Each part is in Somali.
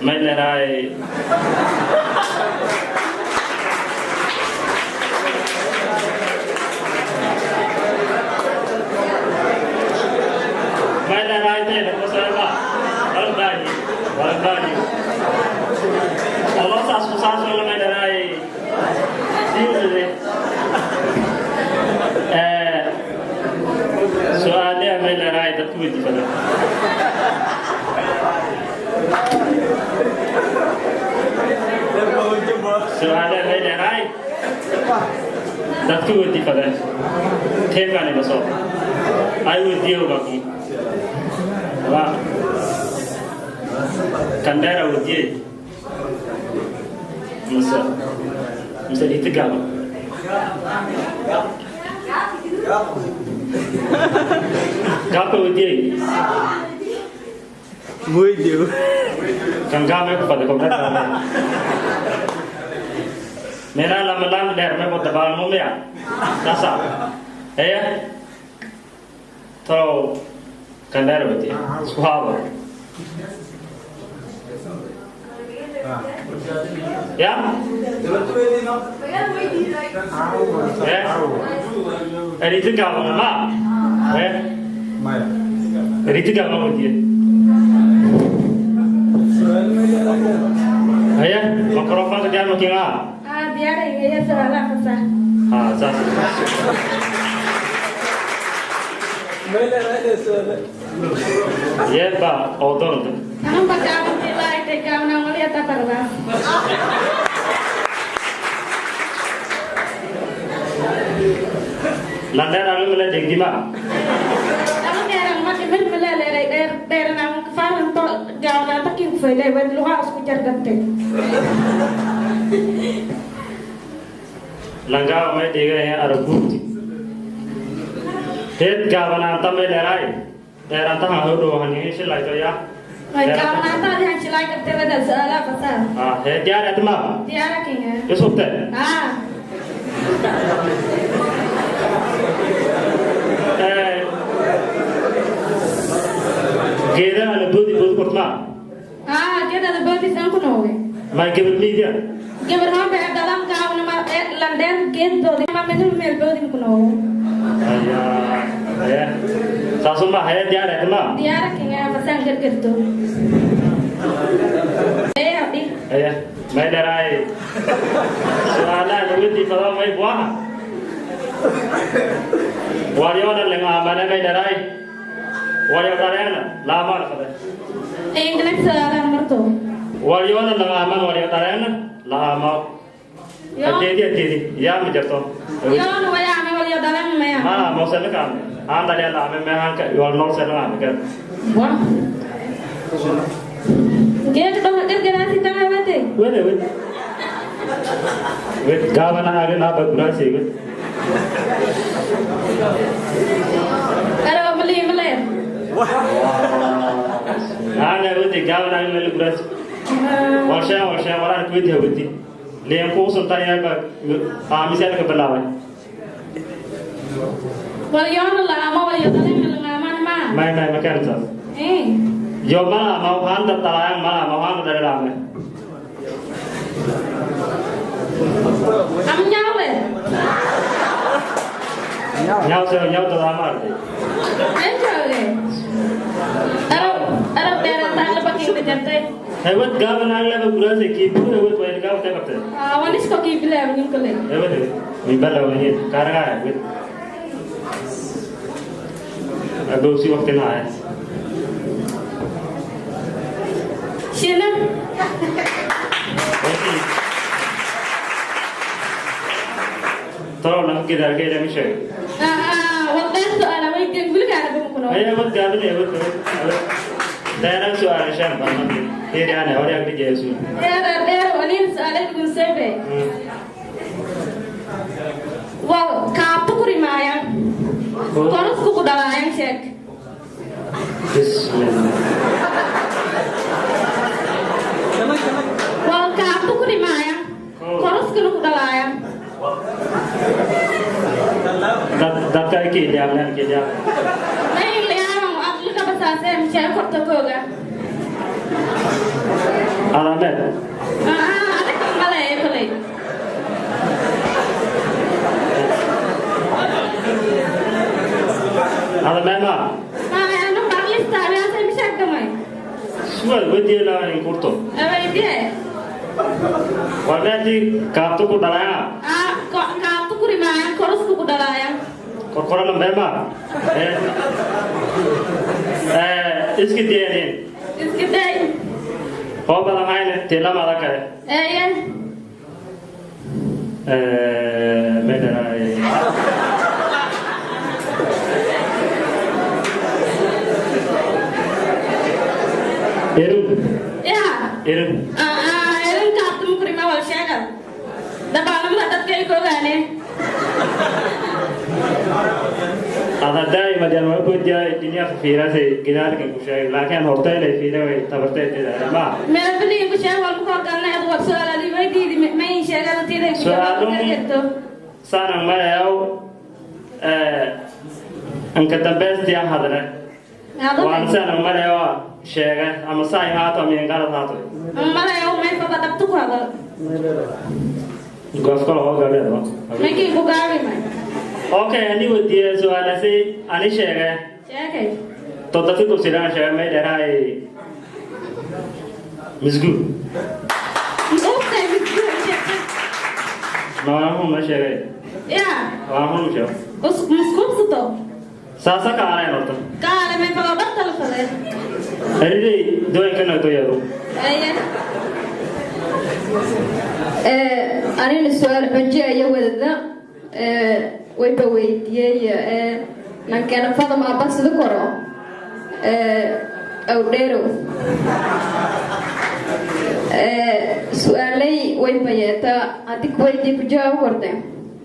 May leedahay may leedahay tayda kusayba walbaaji walbaaji Allah saas ku saas wala may leedahay siwde su'aalaha may leedahay dadku weydiifada su'aalaha may leedahay dadku weydiifada teebaan ila soo ay weydiiyo baa waa kandheera weydiiyey mise mise dhiiti gaaban gaabka weydiiyey Weydiiyo. Kan gaab may ku faday kobra meelaa lama laan dheer may ku dabaalmo miya saasa heye talow kandheera weydiiyey isku haabo ya Eriti gaaban ma eriti gaaban weydiiyey heye mikrofoonka diyaar ma kiinaa Ah, diyaar su'aalaha fasax. Ah, saas yeeba oo doonta Anun ba gaaban ilaa intay gaabnaan wali hataa baradaas. Landheer anu mala degdima Ama dheeran ma dhimir mala leeray dheer dheeran aan faaranto gaabnaanta kiin ku faylay wad lugaha isku jargantay. Langaaba may dhigaya araguurti heed gaabanaanta may dheeraay dheerantaha hoo dhow hanihin shilayto ya Way gaabnaanta adi han shilay kartay wada su'aalaha fasax. Ah, hee diyaar atma Diyaara kinga. Isubte Ah, geedaha la boodi boodi kortmaa ah, geedada boodis aan ku noogay. May gabad miidiya Gabar haan bay dhalan gaabna ma landheer geed boodi ma meel meel boodi ku noogo. Ayaa hee saasuma hee diyaar atma Diyaara kinga fasaan gargarto. Ee abdi. Hee may dheeraay su'aalaha lagu fado may buaha waryoona langaamane may dheeraay waryo dhareena laamaan fade English su'aalaha marto. Waryoona langaaman waryo dhareena laamo adeedi adeedi yaa ma jirto Yoon wayaame waliyo dhalan maya. Ma moosena kaame aan dhaliya laame meehanka wal noolsena laame gar Wah. Geed dhama gargaraasi tanga wade. Wede wede wed gaabana aaga naaba guraasay wed Aro mali male. Ana wede gaabana aaga meel guraasi warshaan warshaan waraan kuwedi hawedi leen kuusan tayaga aamisaan ka bilaabay Waliyoon laamo waliyo dhalan langaaman ma. May may makaan saas Eh. yo mala ma waxaan dadalaayaan mala ma waxaan dhalilaame Am nyawe. Nyaw se nyaw dadaama arday Ay jooge. Aro aro dheeran taan la bakin jartay. Hewad gaaban aaga laba guraasay kii buu hewad way gaab tay qabtay Ah, waan isko kii bilaab nin kale. Hewad min balaw ni kaaraga wed adowsi waqtina ay Shina. Tolo lang gidaar ka ilami sheeg Ah ah, wal su'aala weydiin gurigaana bama ku nool. Haya wad gaaban hewad hewad dheeraan su'aala shan baan heeriyaana hore agdi jeesu Dheer dheer aniin su'aala gunsaybe. Wal kaabto kurimaayaan. Korosku ku dhalaayaan sheeg. Bismillah. Wal kaabto kurimaayaan. Koroskuna ku dhalaayaan. Dadka ay kiilyaaman kiilyaaman. May ilaahan aqliga basaasee mishaar korta kooga. Adameed. Adag maleeya koley. Adameed ma? Maay anu baqlista abiyaasay mishaagdamay. Suwaad weydiye laa in kurto. Weydiye. Waa meetii kaabto ku dhalaya. Kaabto ku rimaaya korosku ku dhalaaya. Korkorana meema. Iska dayeen. Iska day. Oo badan hayne tilamada kale. Ee. Meedaray. Eru. Ya. Eru. Erun kaabto ku rimaa wal sheegal. Dabaalnimada dadka ay ku ogaaneen. Ada daa'ima dee ma ku diyaa dunya fiirasay gidaalkan ku sheegay laakiin hortay lay fiiray way tabartay deedaa ma. Meel fadhiga ku sheeg wal ku galnay ad war su'aal ali weydiidi ma in sheegada tiiday ku Su'aalun saanan marayow anka dambeystii aan hadle. Waan saanan marayow sheegay ama saay haato ama inqalad haato. Marayow may fada dhabtu ku hadal. Goof kale oo gabeedo. Mankii ku gaabi may. Okay, ani weydiiyey su'aalaasi ani sheegay. Sheegay. Toddoba ku sidaan sheegay may dheeraay misgu. Ogtay misgu sheegay. Ma waan ma sheegay. Ya. Waan hun sheegay. Us miskuubsato. Saasa ka aanay horta. Kaale may fada dhabta la faday. Eridey dooyinka noo yeero. Aye. Anina su-aal xujo ayaa wadada wayba weydiiyey nankeena fadam abba sida koro awdheerow su-aalay wayba yeeta haddii kuweydii ku jawaab korte.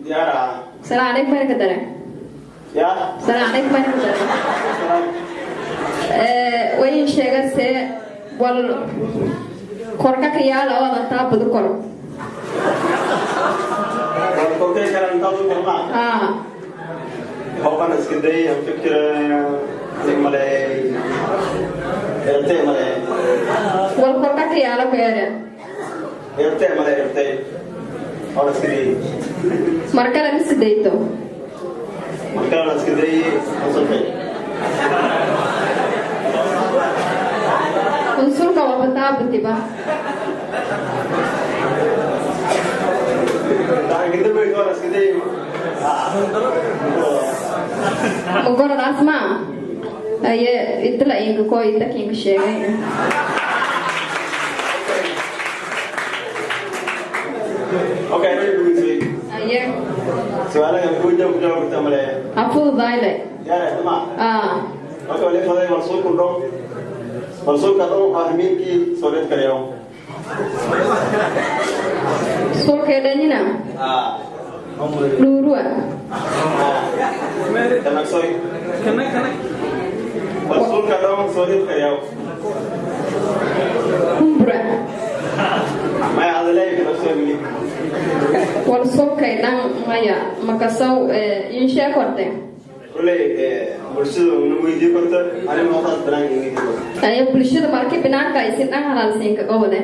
Diyaara. Salaam calaykum marka dare. Ya. Salaam calaykum marka dare. Way sheegase wal korka ka yaala oo adan taa badu koro. Wal korka kalan taa badu koro ma? Ah. Hoban iska day aan fikir anig malay. Ertay malay. Wal korka ka yaala ku yaala. Ertay malay ertay. Hoban iska day. Markale ma sidayto. Markale iska day unsulkay. Unsulka waa bataabatiba. Mugorad asma aye idla inga ko idla kinga sheegay. Okay, aye. Su'aalaha ku jawaab jawaab tamale. Afududayle. Yaa ma. Ah. Marka wali faday marsuul ku dhow. Marsuulka dhow ahmiinkii Soviet kaliyo. Sulkeedhanina? Ah. Dhuurua. Kanaksoy. Marsuulka dhow Soviet kaliyo. Kumbura. Maya hadalay kanaksoy mili. Wal sulkeedhan maya makasaw in sheeg horte. Kuley bulshada una weydii karta anima waxaas banaan weydii karta. Aye bulshada markii banaanka isin dhan halaalsiin ka gobode.